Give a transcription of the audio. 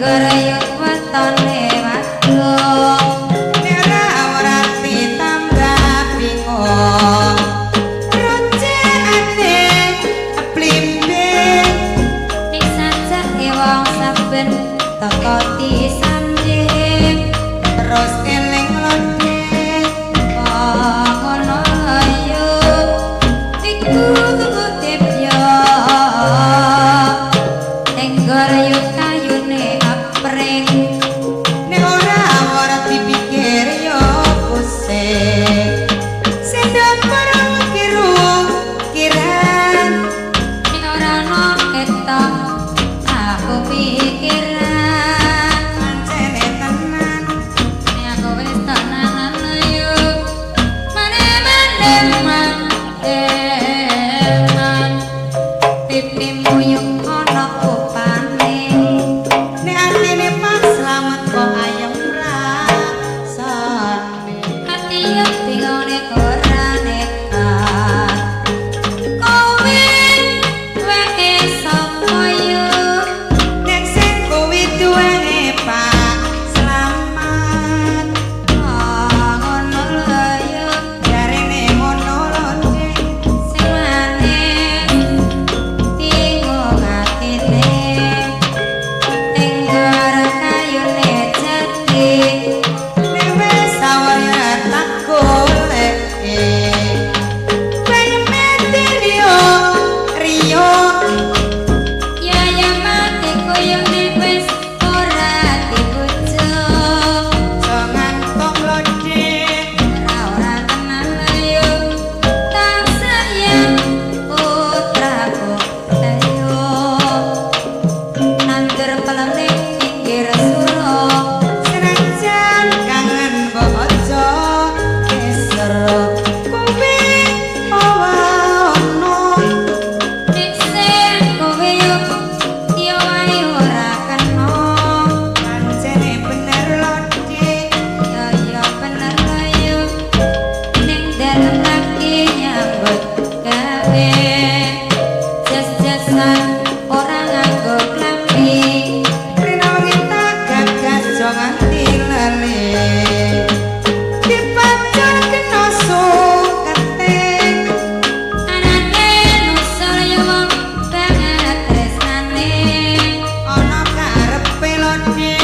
Tengger yo wetone wadon. Nek ora ora ditambah bingung. Rojekane blimbing. Nek sajake wong saben teko disanjing. Terus eling lodhe. Ngono yo iku tibya. Tengger yo kayune apring. Nek ora ora dipikir yo pusing. Sendok parang kiru kiran. Nek ora ono ketok aku pikiran. Pancene tenan. Nek aku wis tenanan yo mane-mane man eman. Pipimu yo ana upane. Nek atine Pak Slamet kok ayem rasane. Ati yo bingung nek ora nekat. Kowe wae sapa yo? Nek sing kuwi duwene Pak Slamet. Ngono lho yo. Jarene ngono lho Dik. Sing manis bingung atine. Tengger kayune jati. Nek wis sawur ya tak goleki. Bayeme Rio Rio. Ya ya mati koyo nek wis ora dibujuk. Aja ngantuk lho Dik. Ora ora tenan yo tak sayang putraku ayo. Nandur pelem ning pinggir suro. Senajan kangen mbok aja geser. Kowe ora ono. Nek sing kowe yo yo wae ora kena. Pancene bener lho Dik. Ya ya bener yo ning dalem lagi nyambut gawe. Jas-jasan ora nganggo klambi. Rina wengi tak gagas aja nganti lali. Dipacul kena sukete. Anane nusul yo wong banget tresnane. Ana karepe lho Dik.